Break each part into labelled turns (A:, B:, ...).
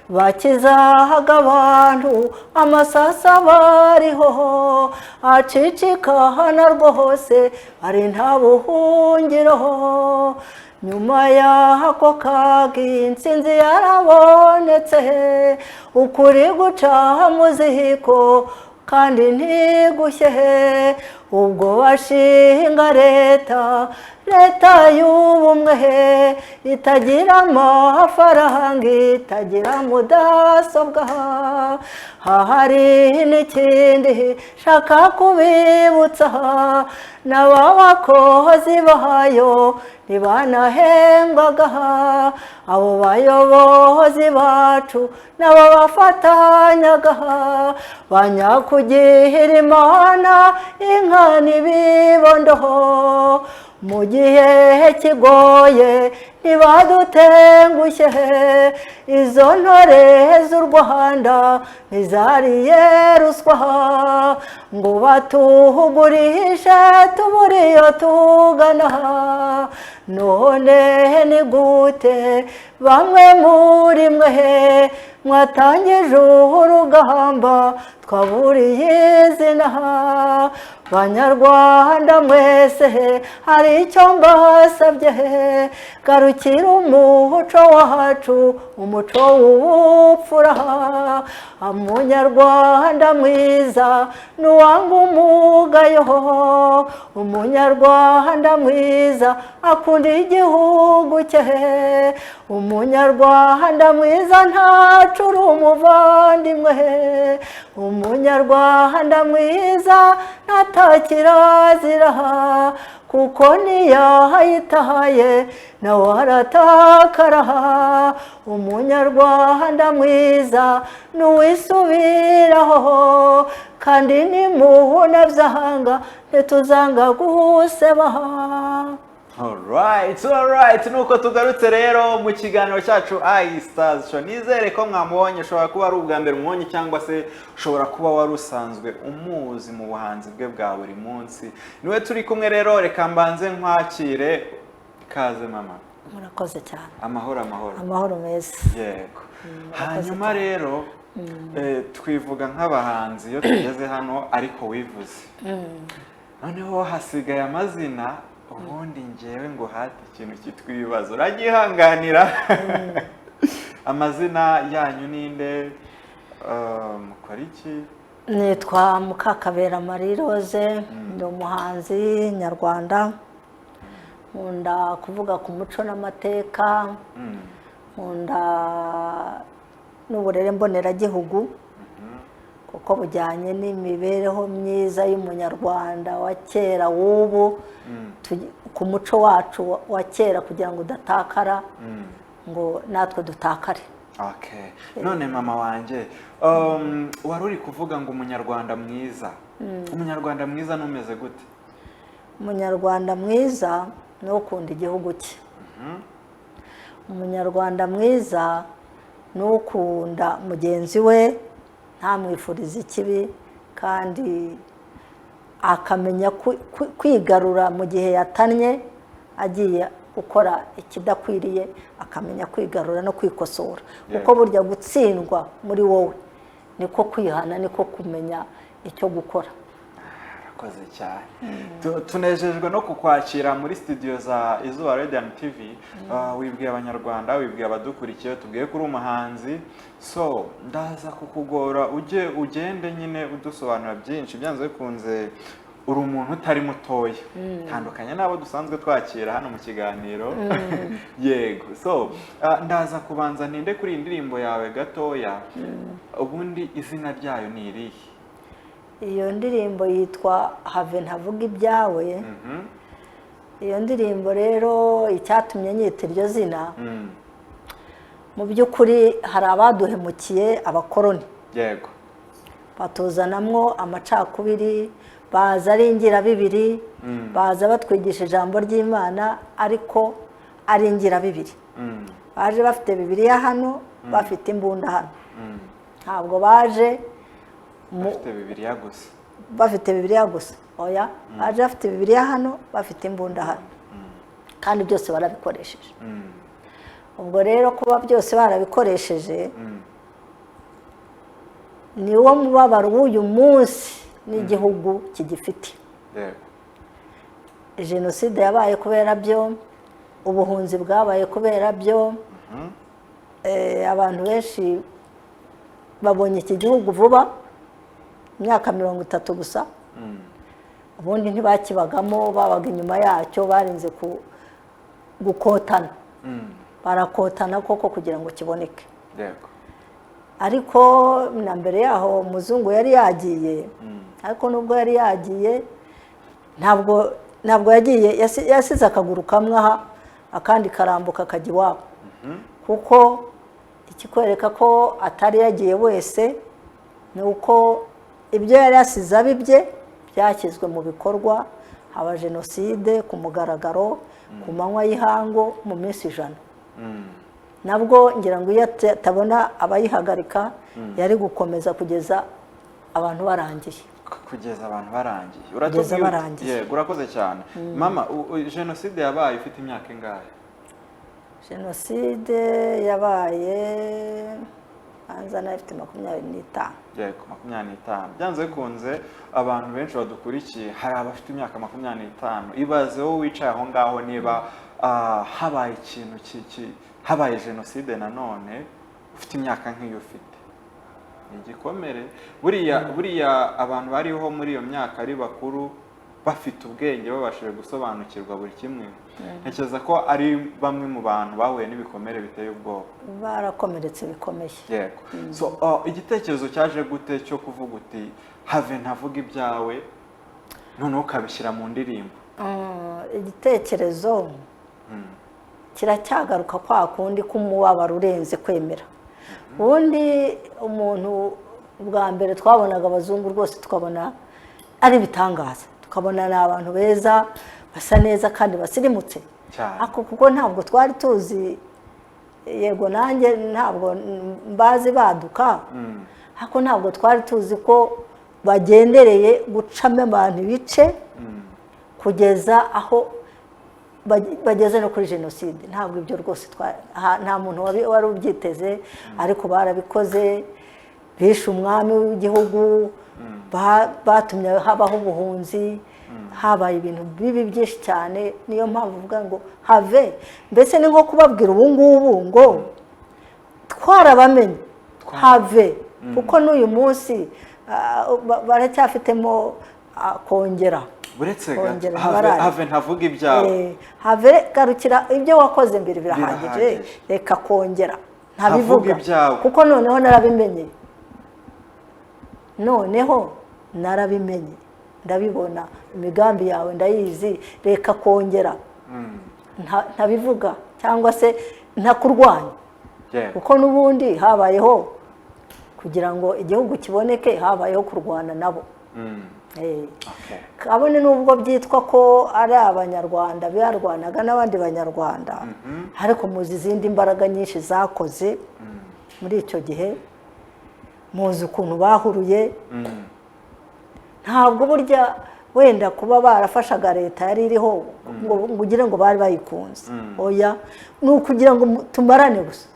A: Bakizahaga abantu amasasa bariho acicikana rwose, ari nta buhungiro. Nyuma y'ako kaga intsinzi yarabonetse, ukuri guca mu ziko kandi ntigushye. Ubwo bashinga leta, leta y'ubumwe, itagira amafaranga, itagira mudasobwa. Hari n'ikindi shaka kubibutsa: n'aba bakozi bayo ntibanahembwaga. Abo bayobozi bacu nabo bafatanyaga banyakugira Imana inka n'ibibondo mu gihe kigoye, ntibadutengushye. Izo ntore z'u Rwanda ntizariye ruswa ngo batuhugurishe tubure iyo tugana. None ni gute bamwe muri mwe mwatangije urugamba twaburiye izina? Banyarwanda mwese, hari icyo mbasabye: garukira umuco wacu, umuco w'ubupfura. Umunyarwanda mwiza n'uwanga umugayo, umunyarwanda mwiza akunda igihugu cye, umunyarwanda mwiza ntacura umuvandimwe, umunyarwanda mwiza ntakirazira, kuko niyayitaye nawe aratakara. Umunyarwanda mwiza n'uwisubiraho, kandi nimunabyanga ntituzanga guseba.
B: Alright, nuko tugarutse rero mu kiganiro cyacu iStars Show. Nizere ko mwamubonye, ushobora kuba ari ubwa mbere umubonye cyangwa se ushobora kuba wari usanzwe umuzi mu buhanzi bwe bwa buri munsi. Niwe turi kumwe rero, reka mbanze nkwakire. Ikaze, mama.
A: Murakoze cyane.
B: Amahoro, amahoro.
A: Amahoro meza.
B: Yego.
A: Murakoze
B: Hanyuma
A: cyane.
B: rero twivuga nk'abahanzi iyo tugeze hano, ariko wivuze. Noneho hasigaye amazina. Ubundi ngewe ngo hate ikintu cyitwa ibibazo, uragihanganira. Amazina yanyu ninde? Mukora iki?
A: Nitwa Mukakabera Marie Rose, ndi umuhanzi nyarwanda, nkunda kuvuga ku muco n'amateka, nkunda n'uburere mboneragihugu kuko bujyanye n'imibereho myiza y'umunyarwanda wa kera, w'ubu, ku muco wacu wa kera kugira ngo udatakara ngo natwe dutakare.
B: Okay. None mama wanjye, wari uri kuvuga ngo umunyarwanda mwiza, umunyarwanda mwiza numeze gute?
A: Umunyarwanda mwiza ni ukunda igihugu cye, umunyarwanda mwiza ni ukunda mugenzi we, ntamwifurize ikibi, kandi akamenya kwigarura mu gihe yatannye agiye gukora ikidakwiriye, akamenya kwigarura no kwikosora, kuko burya gutsindwa muri wowe niko kwihana, niko kumenya icyo gukora.
B: Urakoze cyane. Tunejejwe no kukwakira muri studio za Izuba Radiant TV. Wibwiye Abanyarwanda, wibwiye abadukurikiye, tubwiye ko uri umuhanzi, so ndaza kukugora ujye ugende nyine udusobanura byinshi. Byanze bikunze uri umuntu utari mutoya, tandukanye n'abo dusanzwe twakira hano mu kiganiro. Yego, so ndaza kubanza ntinde kuri iyi ndirimbo yawe gatoya. Ubundi izina ryayo ni irihe?
A: Iyo ndirimbo yitwa "Have Ntavuga Ibyawe". Iyo ndirimbo rero, icyatumye nyita iryo zina, mu by'ukuri hari abaduhemukiye, abakoroni, batuzanamwo amacakubiri, baza ari ingirabibiri, baza batwigisha ijambo ry'Imana ariko ari ingirabibiri. Baje bafite Bibiliya hano, bafite imbunda hano. Ntabwo baje
B: Bafite Bibiliya gusa?
A: Bafite Bibiliya gusa, oya. Baje bafite Bibiliya hano, bafite imbunda hano, kandi byose barabikoresheje. Ubwo rero kuba byose barabikoresheje, ni wo mubabaro w'uyu munsi n'igihugu kigifite. Jenoside yabaye kubera byo, ubuhunzi bwabaye kubera byo. Abantu benshi babonye iki gihugu vuba, imyaka 30 gusa. Ubundi ntibakibagamo, babaga inyuma yacyo, barinze gukotana. Barakotana koko kugira ngo kiboneke. Ariko na mbere yaho umuzungu yari yagiye, ariko nubwo yari yagiye ntabwo yagiye yasize akaguru kamwe aha, akandi karambuka kajya iwabo. Kuko ikikwereka ko atari yagiye wese ni uko ibyo yari yasize abibye byashyizwe mu bikorwa, haba jenoside ku mugaragaro, ku manywa y'ihangu, mu minsi 100. Nabwo ngira ngo iyo atabona abayihagarika yari gukomeza kugeza abantu barangiye.
B: Kugeza abantu barangiye.
A: Kugeza
B: Uratubwiye
A: barangiye.
B: Yego, urakoze cyane mama. Jenoside yabaye ufite imyaka ingahe?
A: Jenoside yabaye hanze nayo ifite 25.
B: Yego, 25. Byanze bikunze abantu benshi badukurikiye hari abafite imyaka 25. Ibaze wowe wicaye aho ngaho, niba habaye ikintu habaye jenoside nanone ufite imyaka nk'iyo ufite, ni igikomere. Buriya abantu bariho muri iyo myaka ari bakuru, bafite ubwenge, babashije gusobanukirwa buri kimwe, ntekereza ko ari bamwe mu bantu bahuye n'ibikomere biteye ubwoba.
A: Barakomeretse bikomeye.
B: Yego. So igitekerezo cyaje gute cyo kuvuga uti have ntavuga ibyawe, noneho ukabishyira mu ndirimbo?
A: Igitekerezo kiracyagaruka kwa kundi k'umubabaro urenze kwemera. Ubundi umuntu bwa mbere twabonaga abazungu rwose tukabona ari ibitangaza, tukabona ni abantu beza, basa neza kandi basirimutse. Ariko kuko ntabwo twari tuzi, yego nanjye ntabwo mbazi baduka, ariko ntabwo twari tuzi ko bagendereye gucamo abantu ibice kugeza aho bageze no kuri jenoside. Ntabwo ibyo rwose nta muntu wari ubyiteze, ariko barabikoze. Bishe umwami w'igihugu, batumye habaho ubuhunzi, habaye ibintu bibi byinshi cyane. Niyo mpamvu uvuga ngo have, mbese ni nko kubabwira ubu ngubu ngo twarabamenye, have, kuko n'uyu munsi baracyafitemo kongera.
B: Buretse gato.
A: Kongera
B: Have, have ntavuga ibyawe.
A: Have, garukira ibyo wakoze mbere, birahagije.
B: Birahagije.
A: Reka kongera
B: Ntavuga
A: ntabivuga
B: ibyawe.
A: kuko noneho narabimenye, noneho narabimenye, ndabibona, imigambi yawe ndayizi, reka kongera ntabivuga cyangwa se ntakurwanya. Kuko n'ubundi habayeho kugira ngo igihugu kiboneke, habayeho kurwana nabo. Kabone n'ubwo byitwa ko ari abanyarwanda barwanaga n'abandi banyarwanda, ariko muzi izindi mbaraga nyinshi zakoze muri icyo gihe, muzi ukuntu bahuruye. Ntabwo burya wenda kuba barafashaga leta yari iriho ngo ugire ngo bari bayikunze, oya, ni ukugira ngo tumarane gusa.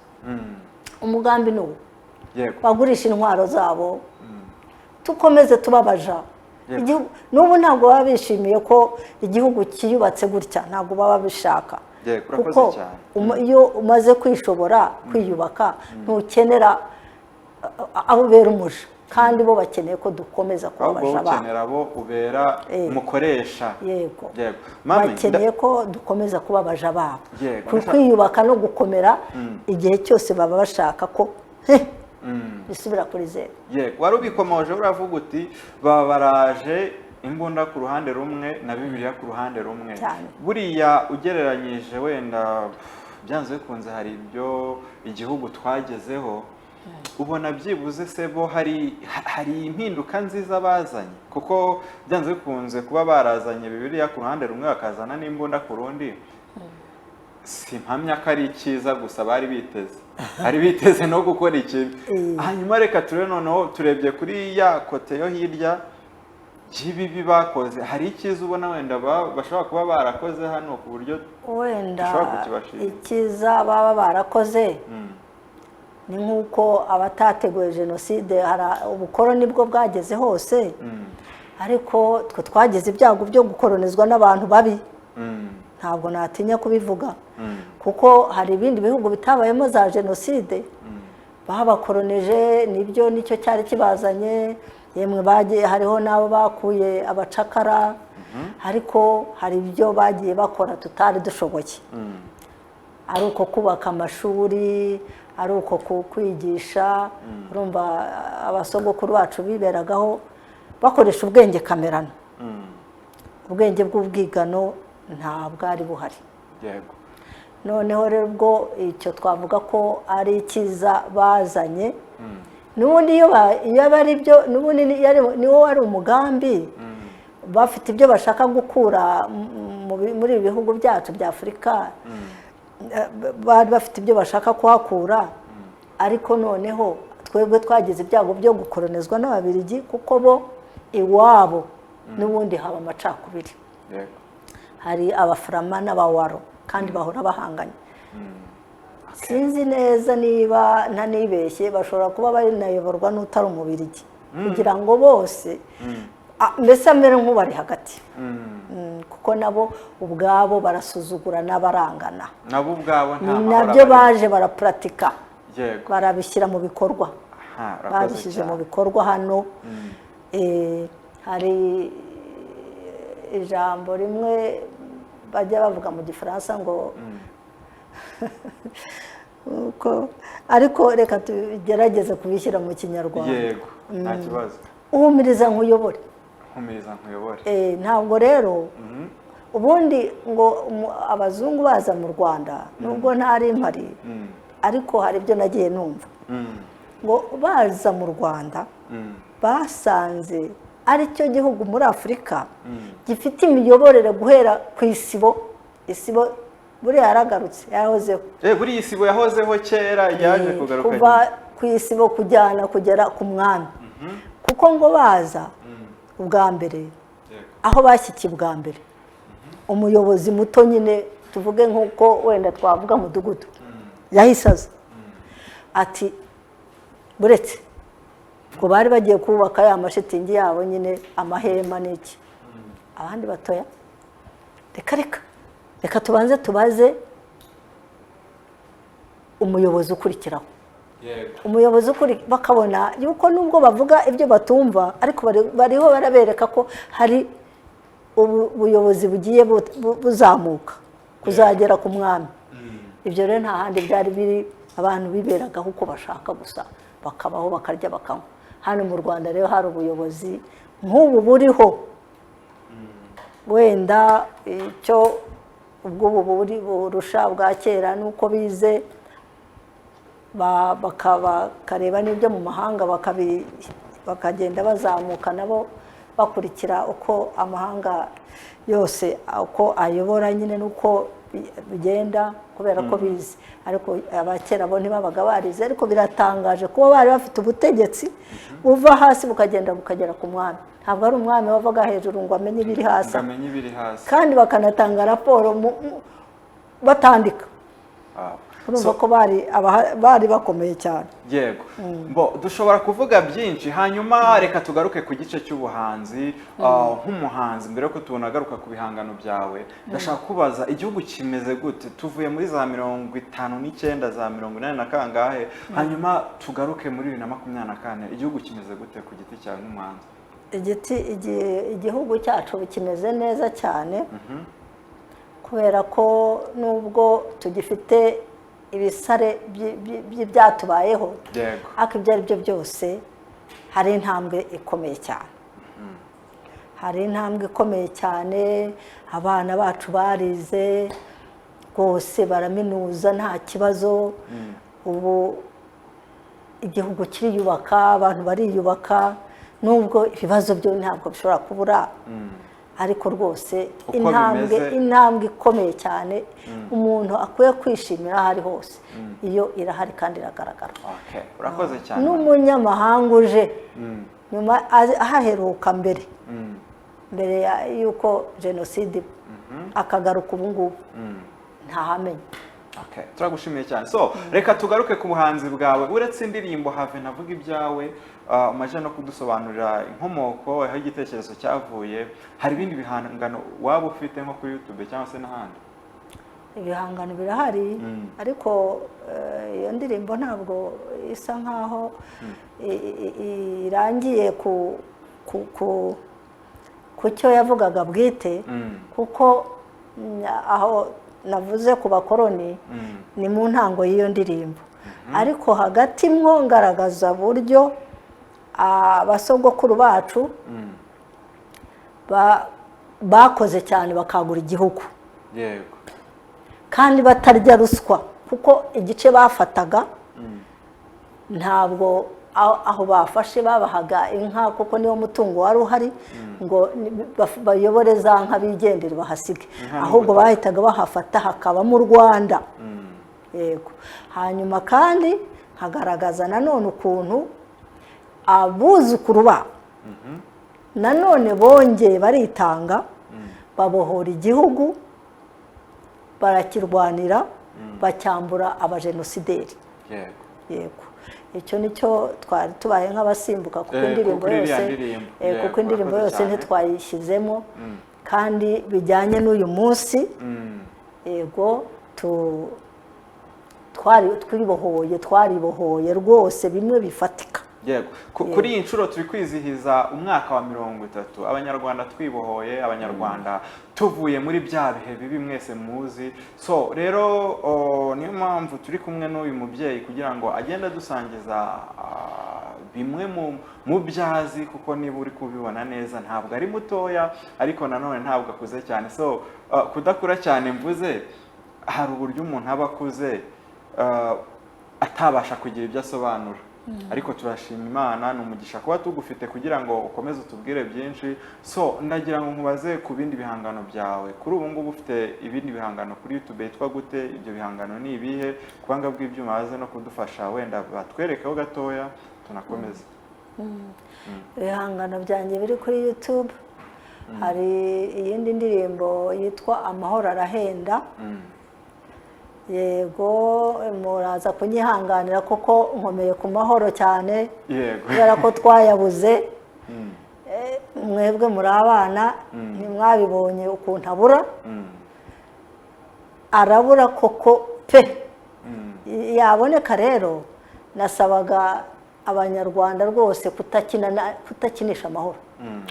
A: Umugambi ni uwo. Bagurisha intwaro zabo, tukomeze tubabaja. N'ubu ntabwo baba bishimiye ko igihugu cyiyubatse gutya, ntabwo baba bishaka.
B: Yego, urakoze
A: Kuko
B: cyane.
A: iyo umaze kwishobora, kwiyubaka, ntukenera abo ubera umuja, kandi bo bakeneye ko dukomeza kuba
B: Ahubwo
A: abaja babo.
B: ukenera abo ubera umukoresha.
A: Yego.
B: Yego. Mami,
A: Bakeneye ko dukomeza kuba abaja babo.
B: Yego.
A: Kwiyubaka no gukomera, igihe cyose baba bashaka ko bisubira kuri zeru.
B: Yego, wari ubikomoje, uravuga uti baba baraje imbunda ku ruhande rumwe na Bibiliya ku ruhande rumwe.
A: Cyane.
B: Buriya ugereranyije, wenda byanze bikunze hari ibyo igihugu twagezeho, ubona byibuze se bo hari impinduka nziza bazanye? Kuko byanze bikunze kuba barazanye Bibiliya ku ruhande rumwe bakazana n'imbunda ku rundi, si mpamya ko ari icyiza gusa bari biteze, bari biteze no gukora ikibi. Hanyuma reka turebe noneho, turebye kuri ya côté yo hirya. by'ibibi bakoze, hari icyiza ubona wenda bashobora kuba barakoze hano ku buryo
A: Wenda
B: dushobora kukibashimira?
A: icyiza baba barakoze ni nk'uko abatateguye jenoside, hari ubukoroni bwo bwageze hose, ariko twe twagize ibyago byo gukoronizwa n'abantu babi. Ntabwo natinya kubivuga, kuko hari ibindi bihugu bitabayemo za jenoside babakoroneje, nibyo nicyo cyari kibazanye. Yemwe bagiye, hariho n'abo bakuye abacakara, ariko hari ibyo bagiye bakora tutari dushoboye, ari uko kubaka amashuri, ari uko kwigisha. Urumva abasogokuru bacu biberagaho bakoresha ubwenge kamerano. Ubwenge bw'ubwigano nta bwari buhari. Noneho rero ubwo icyo twavuga ko ari icyiza bazanye, n'ubundi iyo aba ari byo, n'ubundi niwo wari umugambi bafite, ibyo bashaka gukura muri ibi bihugu byacu bya Afurika. Bari bafite ibyo bashaka kuhakura, ariko noneho twebwe twagize ibyago byo gukoronizwa n'Ababiligi, kuko bo iwabo n'ubundi haba amacakubiri. Hari Abafurama n'Abawaro, kandi bahora bahanganye. Sinzi neza niba ntanibeshye, bashobora kuba banayoborwa n'utari Umubirigi, kugira ngo bose mbese amere nk'ubari hagati. Kuko nabo ubwabo barasuzugurana, barangana.
B: Nabo ubwabo nta mahoro
A: Nabyo
B: abarimo.
A: baje barapuratika, barabishyira mu bikorwa.
B: Aha, urakoze
A: Babishyize mu
B: cyane.
A: bikorwa hano. Hari ijambo rimwe bajya bavuga mu Gifaransa ngo uko, ariko reka tugerageze kubishyira mu Kinyarwanda.
B: Yego, nta kibazo.
A: Uhumiriza nkuyobore.
B: Nkumiriza nkuyobore.
A: Ntabwo rero ubundi ngo abazungu baza mu Rwanda, nubwo ntari mpari, ariko hari ibyo nagiye numva, ngo baza mu Rwanda basanze ari cyo gihugu muri Afurika gifite imiyoborere guhera ku isibo. Isibo buriya yaragarutse, yahozeho.
B: Buriya isibo yahozeho kera, yaje kugaruka
A: Kuva
B: nyuma.
A: ku isibo kujyana kugera ku mwami, kuko ngo baza ubwa mbere, aho bashyikiye ubwa mbere umuyobozi muto nyine, tuvuge nk'uko wenda twavuga mudugudu, yahise aza ati buretse ngo bari bagiye kubaka ya mashitingi yabo nyine, amahema n'iki. Abandi batoya, reka reka reka, tubanze tubaze umuyobozi ukurikiraho. Umuyobozi ukuri, bakabona yuko nubwo bavuga ibyo batumva, ariko bariho barabereka ko hari ubuyobozi bugiye buzamuka kuzagera ku mwami. Ibyo rero nta handi byari biri, abantu biberagaho uko bashaka gusa, bakabaho, bakarya, bakanywa. Hano mu Rwanda rero hari ubuyobozi nk'ubu buriho, wenda icyo ubwo buri burusha bwa kera ni uko bize, bakareba n'ibyo mu mahanga, bakagenda bazamuka nabo bakurikira uko amahanga yose uko ayobora nyine n'uko bigenda, kubera ko bize. Ariko abakera bo ntibabaga barize, ariko biratangaje kuba bari bafite ubutegetsi buva hasi bukagenda bukagera ku mwami. Ntabwo ari umwami wavaga hejuru ngo amenye ibiri hasi.
B: Ngo amenye ibiri hasi.
A: Kandi bakanatanga raporo batandika. Urumva ko bari bakomeye cyane.
B: Yego, bo dushobora kuvuga byinshi. Hanyuma reka tugaruke ku gice cy'ubuhanzi. Nk'umuhanzi, mbere yuko tunagaruka ku bihangano byawe, ndashaka kubaza, igihugu kimeze gute tuvuye muri za 59, za 80 na kangahe, hanyuma tugaruke muri 2024, igihugu kimeze gute ku giti cyawe nk'umuhanzi?
A: Igihugu cyacu kimeze neza cyane, kubera ko nubwo tugifite ibisare by'ibyatubayeho, ariko ibyo ari byo byose hari intambwe ikomeye cyane, hari intambwe ikomeye cyane. Abana bacu barize rwose, baraminuza nta kibazo. Ubu igihugu kiriyubaka, abantu bariyubaka, nubwo ibibazo byo ntabwo bishobora kubura, ariko rwose
B: Uko
A: intambwe
B: bimeze-
A: intambwe ikomeye cyane umuntu akwiye kwishimira aho ari hose, iyo irahari kandi iragaragara.
B: Okay, urakoze cyane.
A: N'umunyamahanga uje nyuma ahaheruka mbere. mbere y'uko jenoside iba, akagaruka ubu ngubu ntahamenya.
B: Okay, turagushimiye cyane. So reka tugaruke ku buhanzi bwawe. Uretse indirimbo Have Navuga Ibyawe, umaze no kudusobanurira inkomoko aho igitekerezo cyavuye, hari ibindi bihangano waba ufite nko kuri YouTube cyangwa se n'ahandi?
A: Ibihangano birahari, ariko iyo ndirimbo ntabwo isa nkaho irangiye ku cyo yavugaga bwite, kuko aho navuze ku bakoroni ni mu ntango y'iyo ndirimbo, ariko hagati mwo ngaragaza buryo abasogokuru bacu bakoze cyane bakagura igihugu.
B: Yego.
A: Kandi batarya ruswa, kuko igice bafataga ntabwo aho bafashe babahaga inka, kuko niwo mutungo wari uhari, ngo bayobore za nka bigendere bahasige, ahubwo bahitaga bahafata hakabamo u Rwanda. Yego. Hanyuma kandi nkagaragaza nanone ukuntu abuzukuru babo nanone bongeye baritanga, babohora igihugu, barakirwanira, bacyambura abajenosideri. Yego. Icyo nicyo twari tubaye nk'abasimbuka, kuko indirimbo yose, kuko indirimbo yose ntitwayishyizemo, kandi bijyanye n'uyu munsi. Yego, twibohoye, twaribohoye rwose bimwe bifatika.
B: Yego. Kuri iyi nshuro turi kwizihiza umwaka wa 30 Abanyarwanda twibohoye, Abanyarwanda tuvuye muri bya bihe bibi mwese muzi. So rero niyo mpamvu turi kumwe n'uyu mubyeyi kugira ngo agende adusangiza bimwe mu byazi, kuko niba uri kubibona neza ntabwo ari mutoya, ariko nanone ntabwo akuze cyane. So kudakura cyane mvuze, hari uburyo umuntu aba akuze atabasha kugira ibyo asobanura, ariko turashima Imana, ni umugisha kuba tugufite kugira ngo ukomeze utubwire byinshi. So ndagira ngo nkubaze ku bindi bihangano byawe. Kuri ubu ngubu ufite ibindi bihangano kuri YouTube yitwa gute? Ibyo bihangano ni ibihe? Kubanga bw'ibyuma baze no kudufasha, wenda batwerekeho gatoya tunakomeze.
A: Ibihangano byanjye biri kuri YouTube, hari iyindi ndirimbo yitwa Amahoro Arahenda. Yego, muraza kunyihanganira kuko nkomeye ku mahoro cyane, kubera ko twayabuze. Mwebwe muri abana ntimwabibonye ukuntu abura, arabura koko pe. Yaboneka rero, nasabaga Abanyarwanda rwose kutakinisha amahoro,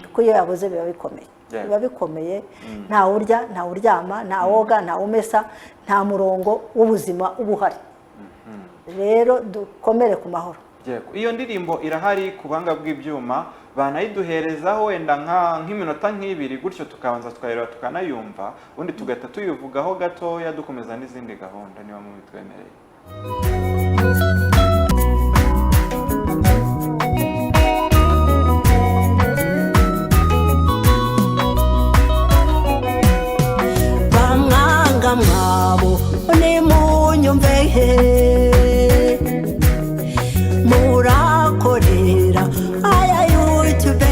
A: kuko iyo yabuze biba bikomeye. Biba bikomeye, nta urya, nta uryama, nta woga, nta umesa, nta murongo w'ubuzima uba uhari. Rero dukomere ku mahoro.
B: Iyo ndirimbo irahari ku buhanga bw'ibyuma, banayiduherezaho wenda nk'iminota nk'ibiri gutyo, tukabanza tukayireba tukanayumva, ubundi tugahita tuyivugaho gatoya, dukomeza n'izindi gahunda niba mubitwemereye.
A: Bamwanga mwabo nimunyumve, murakorera aya YouTube.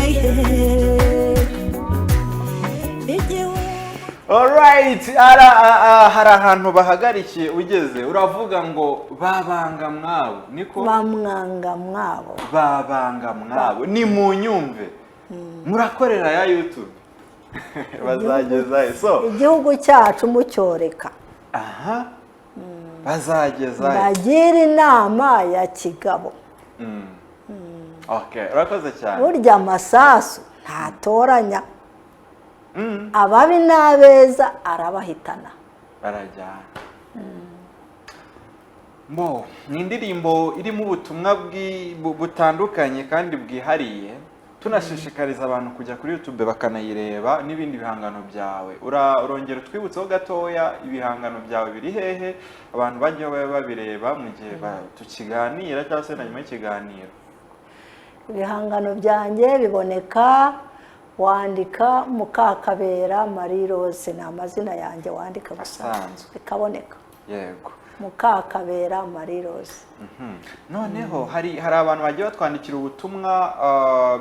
B: Alright, hari ahantu bahagarikiye ugeze uravuga ngo babanga mwabo, niko?
A: Bamwanga mwabo.
B: Babanga mwabo, ni munyumve, murakorera ya YouTube bazagezayo. So
A: igihugu cyacu mucyoreka.
B: Aha, bazagezayo.
A: Bagira inama ya kigabo.
B: Okay, urakoze cyane.
A: Burya amasasu ntatoranya, ababi n'abeza arabahitana,
B: barajyana. Mo ni indirimbo irimo ubutumwa butandukanye kandi bwihariye, tunashishikariza abantu kujya kuri YouTube bakanayireba n'ibindi bihangano byawe. Urongera utwibutseho gatoya ibihangano byawe biri hehe, abantu bajya babireba mu gihe tukiganira cyangwa se na nyuma y'ikiganiro.
A: Ibihangano byanjye biboneka wandika Mukakabera Marie Rose, ni amazina yanjye wandika gusa bikaboneka.
B: Yego,
A: Mukakabera Marie Rose.
B: Noneho hari abantu bagiye batwandikira ubutumwa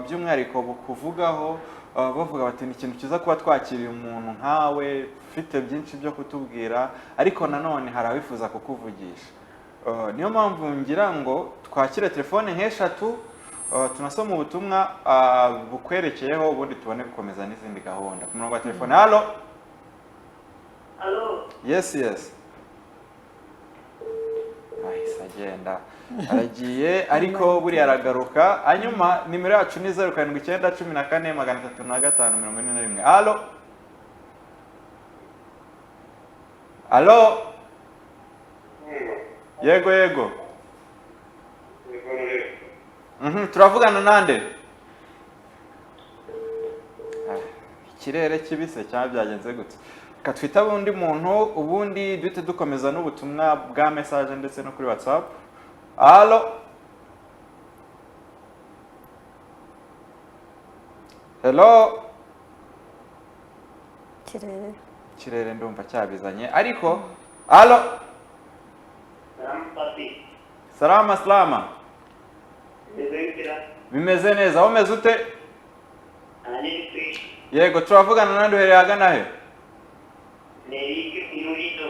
B: by'umwihariko bukuvugaho, bavuga bati ni ikintu cyiza kuba twakiriye umuntu nkawe ufite byinshi byo kutubwira, ariko nanone hari abifuza kukuvugisha. Niyo mpamvu ngira ngo twakire telefone nk'eshatu, tunasoma ubutumwa bukwerekeyeho, ubundi tubone gukomeza n'izindi gahunda. Ku murongo wa telefone, halo.
C: Alo,
B: Yes, yes. Ahise agenda, aragiye, ariko buriya aragaruka. Hanyuma nimero yacu ni 0791430541. Halo, halo. Yego, yego. Turavugana nande? Ah, ikirere kibise cyangwa byagenze gute? Reka twitabe undi muntu, ubundi duhite dukomeza n'ubutumwa bwa message ndetse no kuri WhatsApp. Halo, hello.
A: Kirere.
B: Ikirere ndumva cyabizanye, ariko halo.
C: Salamu papi.
B: Salama, salama.
C: Meze bite?
B: Bimeze neza, aho umeze ute?
C: Nanjye ni fresh.
B: Yego, turavugana nande, uhereye ahagana he?
C: Ni Eric Irurindo.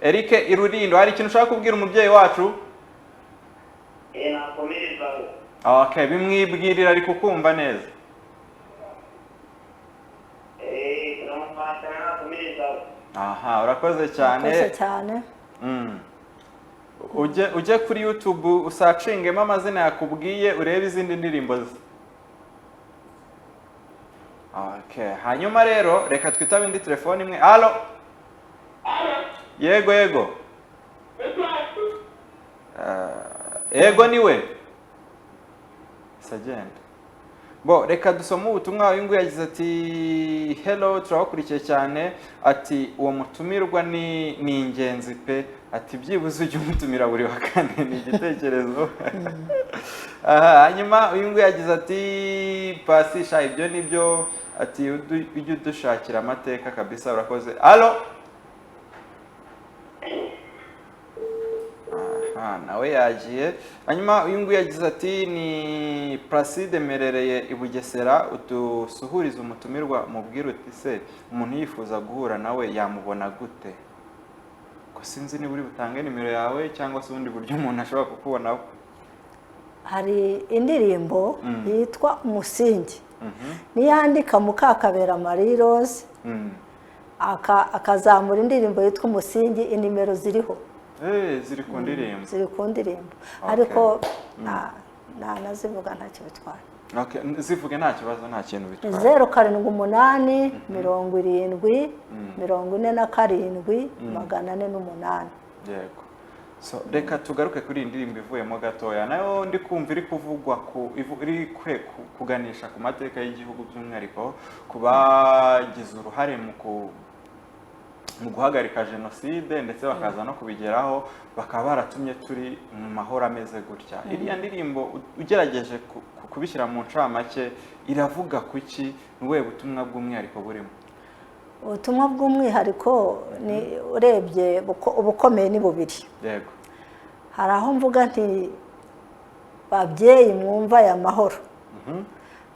B: Eric Irurindo, hari ikintu ushaka kubwira umubyeyi wacu?
C: Eh, nakomereza aho.
B: Okay, bimwibwirira, ari kukumva neza.
C: Eh, turamufata, nakomereza aho.
B: Aha, urakoze cyane.
A: Urakoze cyane.
B: Ujye kuri YouTube usacingemo amazina yakubwiye, urebe izindi ndirimbo ze. Okay, hanyuma rero reka twitabe indi telefone imwe. Halo. Yego, yego. Yego niwe. Sagenda. Bo, reka dusome ubutumwa. Uyu nguyu yagize ati: "Hello, turabakurikiye cyane." Ati: "Uwo mutumirwa ni ingenzi pe." Ati: "Byibuze ujye umutumira buri wa kane." Ni igitekerezo. Aha, hanyuma uyu nguyu yagize ati: "Pasisha ibyo nibyo." Ati: "Ujye udushakira amateka kabisa, urakoze." Halo. Aha, nawe yagiye. Hanyuma uyu nguyu yagize ati: "Ni Placide, merereye i Bugesera, udusuhurize umutumirwa, mubwire uti se umuntu yifuza guhura nawe yamubona gute?" Ko sinzi niba uri butange nimero yawe cyangwa se ubundi buryo umuntu ashobora kukubonaho.
A: Hari indirimbo yitwa Umusingi, niyandika Mukakabera Marie Rose, akazamura indirimbo yitwa Umusingi, inimero ziriho.
B: Ziri ku ndirimbo.
A: Ziri ku ndirimbo, ariko nanazivuga ntacyo bitwaye.
B: Okay, zivuge, nta kibazo, nta kintu bitwaye.
A: 078 70 47 408.
B: Yego. So reka tugaruke kuri iyi ndirimbo ivuyemo gatoya, nayo ndi kumva iri kuvugwa ku iri kuganisha ku mateka y'igihugu, by'umwihariko ku bagize uruhare mu guhagarika jenoside, ndetse bakaza no kubigeraho, bakaba baratumye turi mu mahoro ameze gutya. Iriya ndirimbo ugerageje kubishyira mu ncamake, iravuga kuki? Ni ubuhe butumwa bw'umwihariko burimo?
A: Ubutumwa bw'umwihariko ni urebye ubukomeye ni bubiri. Hari aho mvuga nti: "Babyeyi mwumva aya mahoro,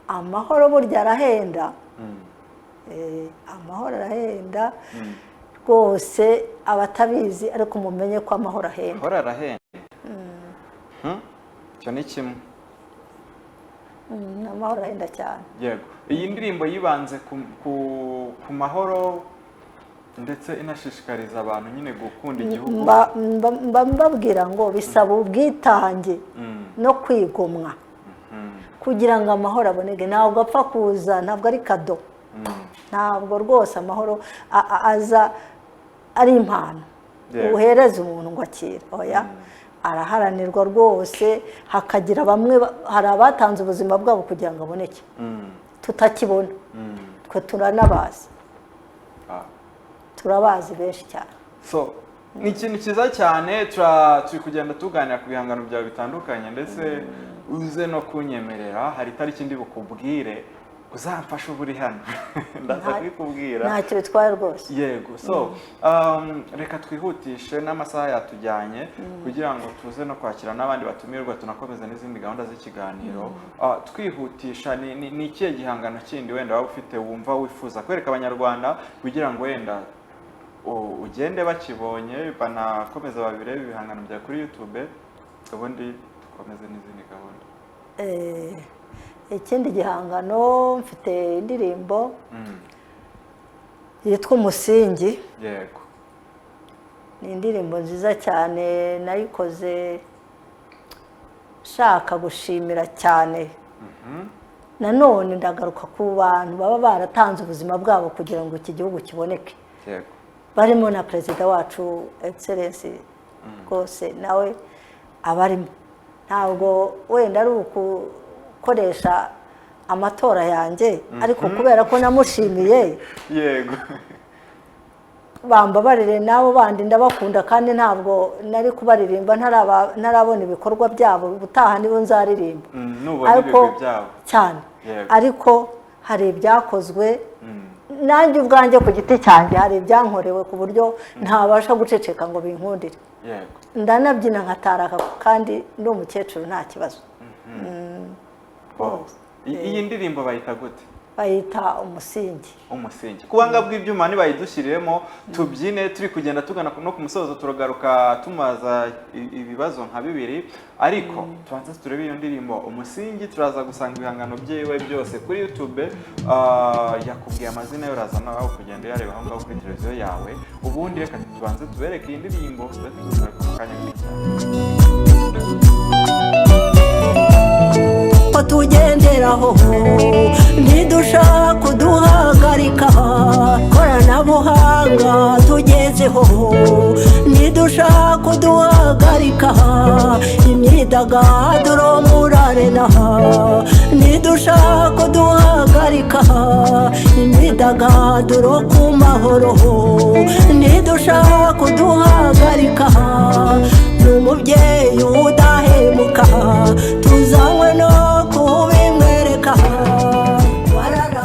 A: amahoro burya arahenda." Amahoro arahenda rwose, abatabizi ariko mumenye ko amahoro ahenda.
B: Amahoro arahenda. Icyo ni kimwe.
A: Amahoro arahenda cyane.
B: Yego, iyi ndirimbo yibanze ku mahoro, ndetse inashishikariza abantu nyine gukunda igihugu.
A: Mba mbabwira ngo bisaba ubwitange no kwigomwa kugira ngo amahoro aboneke. Ntabwo apfa kuza, ntabwo ari kado. Ntabwo rwose amahoro aza ari impano uhereza umuntu ngo akire. Oya, araharanirwa rwose, hakagira bamwe hari abatanze ubuzima bwabo kugira ngo aboneke. Tutakibona, twe turanabazi. Turabazi benshi cyane.
B: So ni ikintu cyiza cyane. Turi kugenda tuganira ku bihangano byawe bitandukanye, ndetse uze no kunyemerera hari itariki ndi bukubwire. Uzamfasha uba uri hano, ndaza kubikubwira.
A: Ntacyo bitwaye rwose.
B: Yego. So reka twihutishe n'amasaha yatujyanye kugira ngo tuze no kwakira n'abandi batumirwa, tunakomeza n'izindi gahunda z'ikiganiro. Twihutisha, ni ikihe gihangano kindi wenda waba ufite wumva wifuza kwereka Abanyarwanda kugira ngo wenda ugende bakibonye, banakomeza babirebe ibihangano byawe kuri YouTube, ubundi dukomeze n'izindi gahunda?
A: Ikindi gihangano, mfite indirimbo yitwa Umusingi. Ni indirimbo nziza cyane, nayikoze nshaka gushimira cyane. Nanone ndagaruka ku bantu baba baratanze ubuzima bwabo kugira ngo iki gihugu kiboneke, barimo na perezida wacu, Excellence, rwose nawe abarimo. Ntabwo wenda ari ukukoresha amatora yanjye, ariko kubera ko namushimiye, bambabarire n'abo bandi, ndabakunda kandi ntabwo nari kubaririmba ntarabona ibikorwa byabo. Ubutaha nibo nzaririmba.
B: Nubona
A: Ariko
B: ibigwi byabo.
A: Cyane. Ariko hari ibyakozwe, nanjye ubwanjye ku giti cyanjye hari ibyankorewe ku buryo ntabasha guceceka ngo binkundire. Ndanabyina nkataraka kandi ndi umukecuru, nta kibazo.
B: Wow. Iyi ndirimbo bayita gute?
A: Bayita Umusingi.
B: Umusingi. Ku buhanga bw'ibyuma nibayidushyiriremo tubyine. Turi kugenda tugana no ku musozo, turagaruka tumaza ibibazo nka bibiri, ariko tubanze turebe iyo ndirimbo Umusingi. Turaza gusanga ibihangano byiwe byose kuri YouTube. Yakubwiye amazina yo, uraza nawe kugenda uyareba aho ngaho kuri televiziyo yawe. Ubundi reka tubanze tubereke iyi ndirimbo, tube tugaruka mu kanya gato cyane.
A: Ko tugenderaho ntidushaka kuduhagarika, koranabuhanga tugezeho ntidushaka kuduhagarika, imyidagaduro murarena ntidushaka kuduhagarika, imyidagaduro ku mahoro ntidushaka kuduhagarika, ni umubyeyi udahemuka, tuzanywe no kubimwereka warara.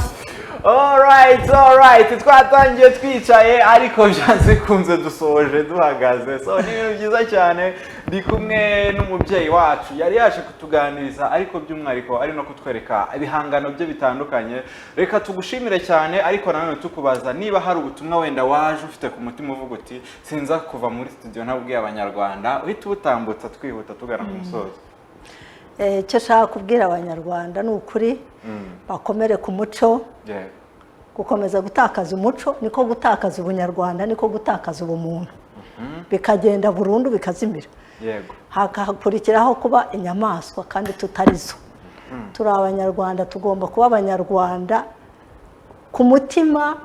B: Alright, twatangiye twicaye ariko byanze bikunze dusoje duhagaze. So ni ibintu byiza cyane. Ndi kumwe n'umubyeyi wacu, yari yaje kutuganiriza ariko by'umwihariko ari no kutwereka ibihangano bye bitandukanye. Reka tugushimire cyane, ariko nanone tukubaza niba hari ubutumwa wenda waje ufite ku mutima uvuga uti sinza kuva muri studio ntabwiye Abanyarwanda, uhita ubutambutsa twihuta tugana ku musozo.
A: Icyo nshaka kubwira Abanyarwanda ni ukuri, bakomere ku muco. Gukomeza gutakaza umuco niko gutakaza ubunyarwanda, niko gutakaza ubumuntu, bikagenda burundu, bikazimira, hakakurikiraho kuba inyamaswa kandi tutari zo. Turi Abanyarwanda, tugomba kuba Abanyarwanda ku mutima,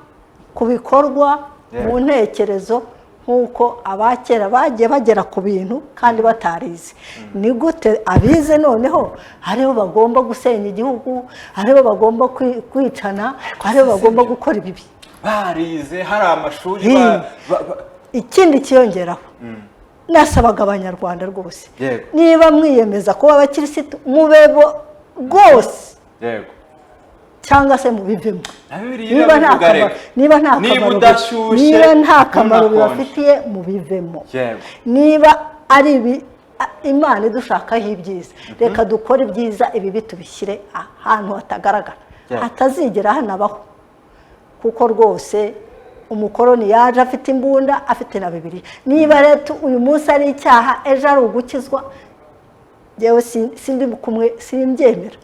A: ku bikorwa, mu ntekerezo, nk'uko abakera bagiye bagera ku bintu kandi batarize. Ni gute abize noneho aribo bagomba gusenya igihugu, aribo bagomba kwicana, aribo bagomba gukora ibibi?
B: Barize, hari amashuri.
A: Ikindi kiyongeraho, nasabaga Abanyarwanda rwose, niba mwiyemeza kuba abakirisitu, mubebo rwose, cyangwa se mubivemo.
B: Na Bibiliya
A: Niba nta
B: irabivuga
A: kamaro,
B: reka.
A: niba nta
B: Niba
A: kamaro,
B: udashyushye,
A: niba nta kamaro
B: ntunakonje.
A: bibafitiye, mubivemo. Niba ari ibi Imana idushakaho ibyiza, reka dukore ibyiza, ibibi tubishyire ahantu hatagaragara, hatazigera hanabaho, kuko rwose umukoroni yaje afite imbunda, afite na Bibiliya. Niba rero uyu munsi ari icyaha, ejo ari ugukizwa, yewe sindi kumwe, simbyemera.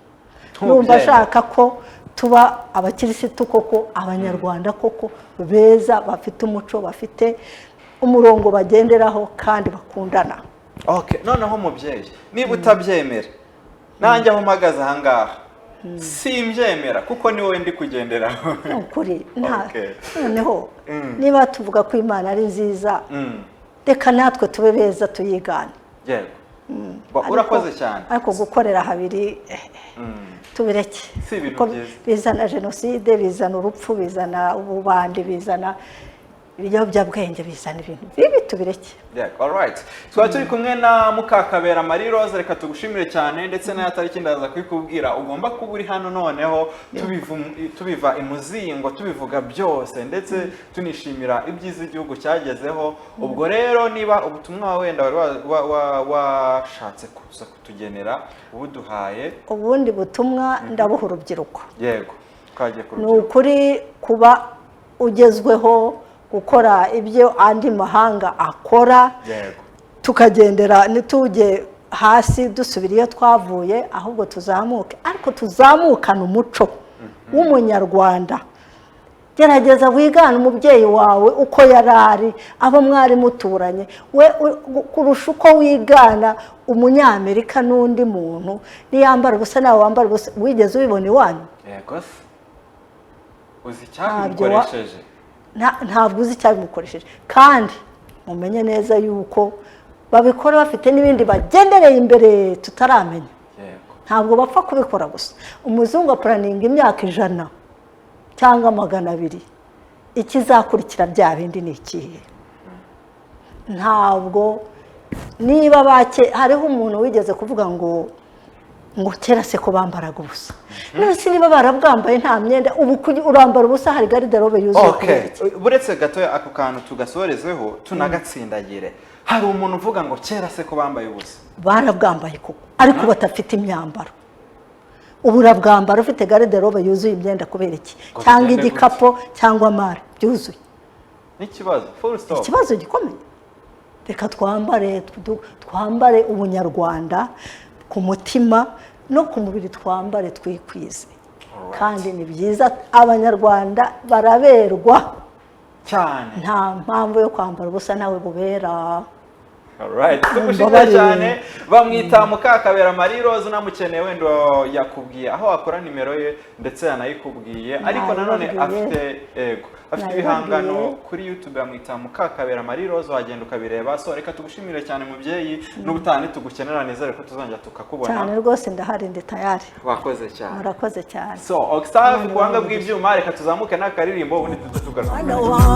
A: Numva
B: Ntubyemera.
A: ashaka ko tuba abakirisitu koko, Abanyarwanda koko beza, bafite umuco, bafite umurongo bagenderaho kandi bakundana.
B: Okay, noneho mubyeyi, niba utabyemera, nanjye aho mpagaze aha ngaha simbyemera, kuko ni wowe ndi kugenderaho.
A: Ni ukuri nta noneho niba tuvuga ko Imana ari nziza, reka natwe tube beza, tuyigane.
B: Yego. Urakoze cyane.
A: Ariko gukorera habiri, tubireke.
B: Si ibintu
A: Kuko
B: byiza.
A: bizana jenoside, bizana urupfu, bizana ububandi, bizana Ibiyobyabwenge bizana ibintu bibi, tubireke.
B: Yeah, alright. Twaba turi kumwe na Mukakabera Marie Rose, reka tugushimire cyane, ndetse n'aya tariki ndaza kubikubwira. Ugomba kuba uri hano noneho tubiva imuzingo, tubivuga byose, ndetse tunishimira ibyiza igihugu cyagezeho. Ubwo rero niba ubutumwa wenda wari washatse kuza kutugenera ubuduhaye.
A: Ubundi butumwa ndabuha urubyiruko.
B: Yego, twagiye ku
A: Ni
B: rubyiruko.
A: ukuri, kuba ugezweho, gukora ibyo andi mahanga akora, tukagendera, ntitujye hasi dusubira iyo twavuye, ahubwo tuzamuke, ariko tuzamukane umuco w'umunyarwanda. Gerageza wigane umubyeyi wawe uko yari ari, abo mwari muturanye we, kurusha uko wigana umunyamerika n'undi muntu. Niyambara ubusa nawe wambara ubusa. Wigeze ubibona iwanyu?
B: Yego se, uzi
A: Ntabyo wa-
B: icyabimukoresheje?
A: Ntabwo uzi icyabimukoresheje. Kandi mumenye neza yuko babikora bafite n'ibindi bagendereye imbere tutaramenya. Ntabwo bapfa kubikora gusa. Umuzungu aplanninga imyaka 100 cyangwa 200, ikizakurikira bya bindi ni ikihe? Ntabwo niba bake. Hariho umuntu wigeze kuvuga ngo kera se ko bambaraga ubusa? None se niba barabwambaye nta myenda, ubu urambara ubusa hari garde-robe yuzuye, kubera iki?
B: Buretse gatoya, ako kantu tugasorezeho, tunagatsindagire. Hari umuntu uvuga ngo kera se ko bambaye ubusa?
A: Barabwambaye koko, ariko badafite imyambaro. Ubu urabwambara ufite garde-robe yuzuye imyenda, kubera iki?
B: Ngo
A: Cyangwa
B: bigende?
A: igikapu cyangwa mare byuzuye.
B: N'ikibazo, full stop.
A: Ikibazo gikomeye. Reka twambare, twambare ubunyarwanda ku mutima no ku mubiri, twambare twikwize. Kandi ni byiza, abanyarwanda baraberwa.
B: Cyane.
A: Nta mpamvu yo kwambara ubusa, nawe bubera.
B: Alright, tugushimire
A: Mumbabarire.
B: cyane. Bamwita Mukakabera Marie Rose, unamukeneye wenda yakubwiye aho wakora, nimero ye ndetse yanayikubwiye, ariko nanone
A: Nayibabwiye.
B: afite, ego, afite
A: Nayibabwiye.
B: ibihangano kuri YouTube, bamwita Mukakabera Marie Rose, wagenda ukabireba. So reka tugushimire cyane mubyeyi, n'ubutaha nitugukenera nizere ko tuzongera tukakubona.
A: Cyane rwose, ndahari, ndi tayari.
B: Wakoze cyane.
A: Murakoze cyane.
B: So Octave ku buhanga bw'ibyuma, reka tuzamuke n'akaririmbo, ubundi tuze tugaruka.
A: Mwana wanjye.